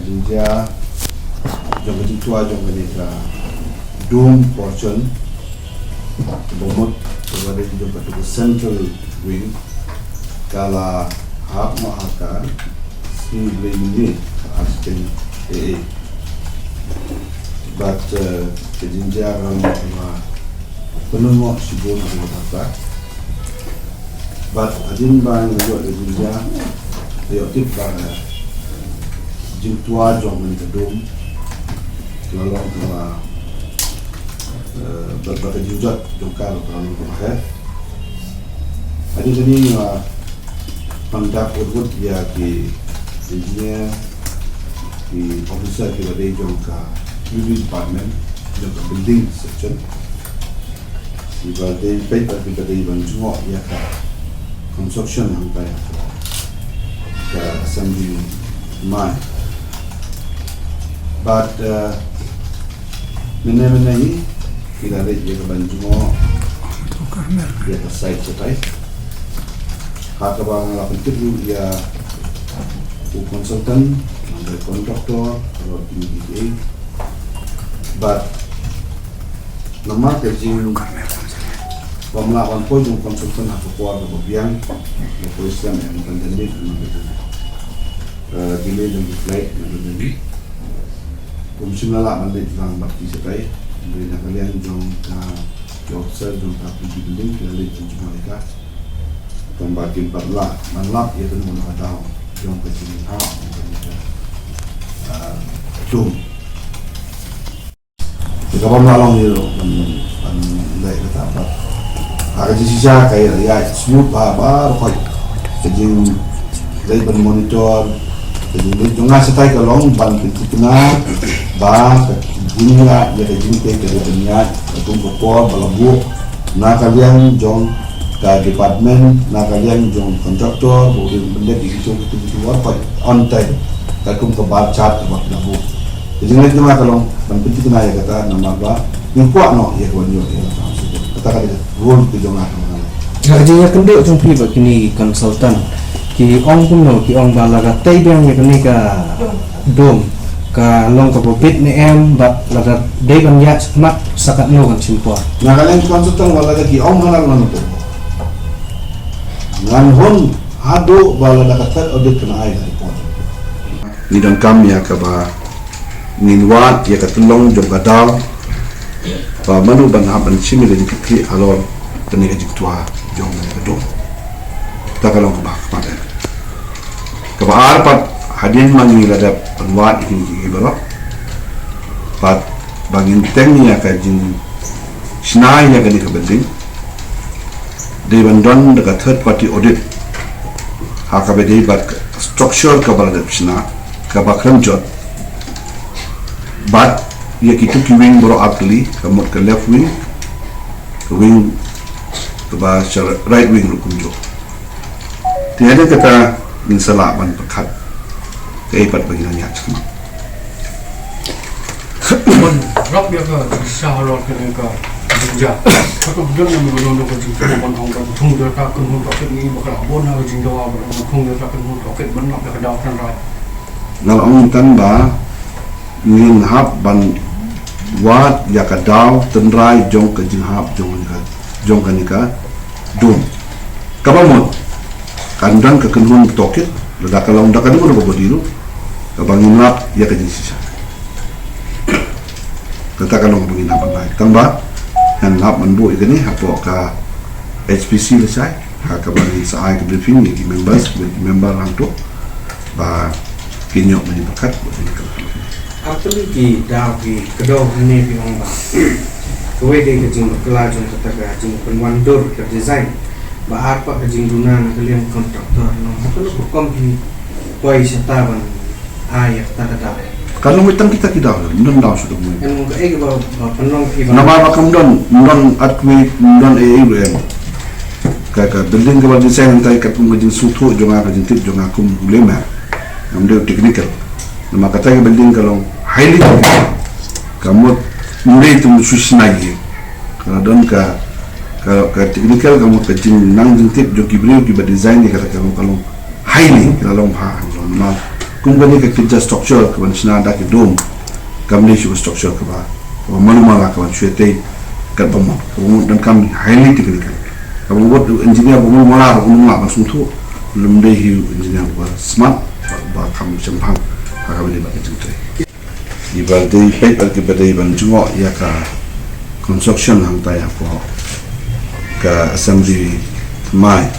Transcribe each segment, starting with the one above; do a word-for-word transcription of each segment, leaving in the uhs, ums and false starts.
Jia jong ka jingtwa jong kane ka dome portion, ka ba mut ka ba dei jong ka tu ka central wing, ka la hap ma ha ka sngi blei minit ka ar siteng eh eh. But uh, ka jingjia ka long ka ba pynlong shibun ka ba ka But hadien ba ngi ïoh ka jingjia, ngi ïoh tip ba jingtwa jong kane ka dome la long kaba, eh, ba, ba ka jingjot jong ka la long kaba heh. Hadien kane ngi la pyndap wut wut ïa ki engineer, ki officer ki ba dei jong ka building department, jong ka building section. Ki ba dei peit ba ki ba dei ban jngoh ïa ka construction hangta ïa ka, ka assembly mine. But uh, mynne mynne hi ki la leit ïa ka ban jngoh ïa ka site shatai. Ha kaba nga la pyntip ruh ïa u consultant, ïa u contractor, ïa u T D A. But namar ka jing bym lah ban poi jong u consultant ha ka por kaba biang, ba poi slem em ban jan leit, ban jan leit. Eh, delay jong ki flight em ban jan leit. Um shym la lah ban leit lang bad ki shatai. Hynrei na ka liang jong ka, ki officer jong ka P G building ki la leit ban jngoh ïa ka. Tang ba kim pat lah ban lap ïa kano kano ka daw jong ka jingïaid jong ka, ah, dome. Te kaba ma long ïa ban, ban leh kata ba ha ka jingshisha ka ïa, ïa smooth ba, ba rkhoi. Ka jing leh ban monitor, ka jing leh jong nga shatai ka long ban pynthikna ba ka jingïaid ïa ka jingtei ka dei ban ïaid katkum ka por ba la buh na ka liang jong ka department, na ka liang jong contractor, ba u dei ban leh ïa kitu kitu kitu, war pat on time katkum ka bar chart kaba la buh. Ka jingleh jong nga ka long ban pynthikna ïa kata namar ba ngin kwah noh ïa ka ban ïoh ïa ka. Kata ka dei ka role ka jong nga ka long. Ka jingïakynduh jong phi bad kine ki consultant, ki ong kumno, ki ong ba la ka tei biang ïa kane ka dome, ka long kaba bit ne em, bad la ka dei ban ïaid mat sa katno kan shim por? Na ka liang consultant wat la ka ki ong hana, ngan ong. Ngan hun haduh ba la da ka third audit kan ai ka report. Ngi donkam ïa kaba ngin wad ïa ka tyllong jong ka daw, ba mano ban hap ban shim ïa ka jingkitkhlieh halor kane ka jingtwa jong kane ka dome. Kata ka long kaba ha khmat. Kaba ar pat, hadien ba ngi la dep ban wad ïa kine kiei kiei baroh, pat ba ngin teng ïa ka jingshna ïa kane ka building, dei ban don da ka third party audit ha kaba dei bad ka structure kaba la dep shna, kaba khlem jot. Bad ïa kitu ki wing baroh artylli, ka mut ka left wing, ka wing kaba sha right wing ruh kumjuh. Te hadien kata ngin sa lah ban pyrkhat kaei pat ba ngin nang ïaid shakhmat. Ban rap ïa ka sha halor kane ka jingjia. Ka tu don ïa ka don ka jingthung ban ong ban thung da ka kynhun tohkit ngi ba ka la bun ha ka jingdawa ban ong thung da ka kynhun tohkit ban lap ïa ka daw tynrai. Nga la ong tang ba ngin hap ban wad ïa ka daw tynrai jong ka jinghap jong ka, jong kane ka dome. Kaba mut kan don ka kynhun tohkit, lada ka long da ka dei ka body ruh, kaba ngin lap ïa ka jingshisha. Kata ka long kaba ngin hap ban rai. Tang ba ngan hap ban buh ïa kane hapoh ka H P C lashai, ha kaba ngin sa ai ka briefing ïa ki members, ïa ki member hangto, ba kin ïoh ban ïa pyrkhat bad ïa ka. Artylli ki daw ki kdew hangne phi ong ba kawei dei ka jingbakla jong kata ka jingpynwandur ka design, ba ar pat ka jingduna na ka liang contractor. Nong ha kano ka rukom phi poi shata ban ai ïa kata ka daw? Kan long tang kita ki daw, ym don daw shuh dong. Kan long kaei kaba, ba pynlong phi ba? Namar ba kam don, ym don earthquake, ym don ei ei ruh em. Ka, ka building kaba design hangtai katkum ka jingsngewthuh jong nga, ka jingtip jong nga kum u layman, ngam dei u technical. Namar kata ka building ka long highly technical. Ka mut ym dei tang shu shna ïing. Ka la don ka, ka, ka technical, ka mut ka jingnang jingtip jong ki briew kiba design ïa kata ka long, ka long highly, ka la long bha, ka long namar Kum kane ka kit ja structure ka ban shna da ki dome, kam dei shuh ka structure kaba, kaba malu mala, ka ban shu tei katba mo, kaba mut donkam highly technical. Kaba mut engineer ba malu mala ruh um lah ban sngewthuh, lymdei hi engineer ba smart, ba, ba kham shemphang ha kaba dei bad ka jingtrei. Iba dei peit bad kiba dei ban jngoh ïa ka construction hangtai hapoh ka assembly thymmai.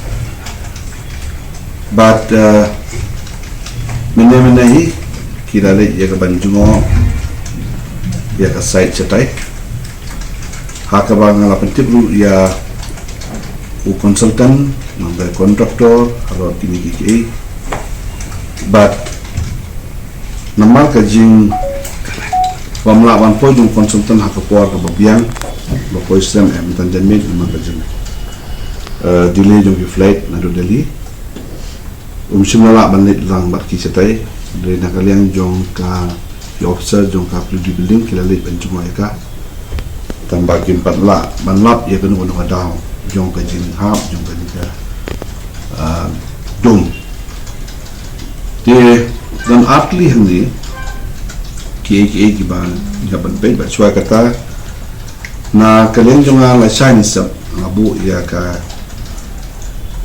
Bad, eh, mynne mynne hi ki la leit ïa ka ban jngoh ïa ka site shatai. Ha kaba nga la pyntip ruh ïa u consultant, nangta contractor, halor kine kiei kiei. Bad namar ka jingbym lah ban poi jong u consultant ha ka por kaba biang, ba poi slem em tan janmiet namar ka jing, eh, delay jong ki flight naduh Delhi. Um shym la lah ban leit lang bad ki shatai, hynrei na ka liang jong ka, ki officer jong ka P W D building ki la leit ban jngoh ïa ka. Tangba kim pat lah ban lap ïa kano kano ka daw jong ka jinghap jong kane ka, ah, dome. Te don artylli hangne kiei kiei kiba ngi hap ban peit, bad shuwa kata na ka liang jong nga lashai sep nga buh ïa ka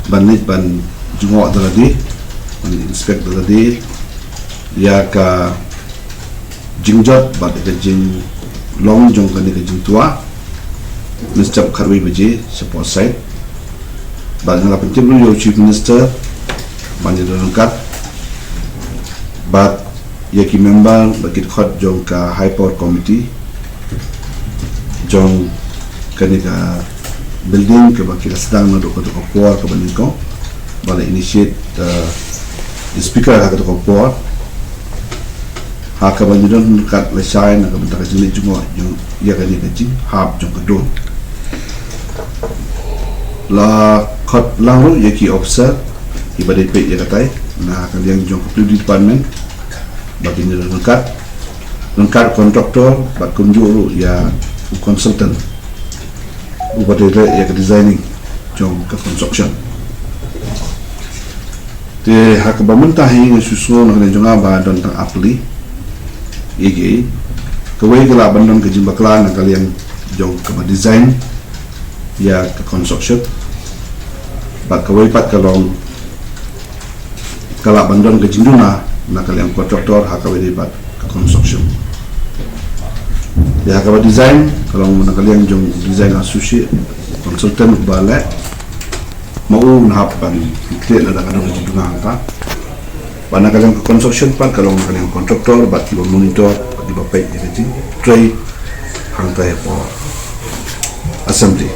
ban leit ban jngoh da lade, ban inspect da lade ïa ka jingjot bad ka jinglong jong kane ka jingtwa mynstep khatwei baje shapoh site. Bad nga la pyntip ruh ïa u Chief Minister ban ïadon ryngkat bad ïa ki member bad ki dkhot jong ka High Power Committee jong kane ka building kaba ki la sdang naduh kato ka por kaba nyngkong, ba la initiate, uh, i speaker ha kato ka por, ha kaba ngi don ryngkat lashai na ka bynta ka jingleit jngoh jong ïa kane ka jinghap jong ka dome. La khot lang ruh ïa ki officer kiba dei peit ïa katai na ka liang jong ka P W D department, ba kin ïadon ryngkat, ryngkat contractor bad kumjuh ruh ïa u consultant uba dei leh ïa ka designing jong ka construction. Te ha kaba mynta hi nga shu sngew na ka liang jong nga ba don tang artylli. Ïa kiei, kawei ka lah ban don ka jingbakla na ka liang jong kaba design ïa ka construction, bad kawei pat ka long ka lah ban don ka jingduna na ka liang contractor ha kaba ïadei bad ka construction. Ïa kaba design ka long na ka liang jong design associate consultant uba leh, ma u un hap ban kit lada ka don ka jingduna hangta. Bad na ka liang ka construction pat ka long na ka liang contractor bad kiba monitor bad kiba peit ïa ka jingtrei hangta hapoh assembly.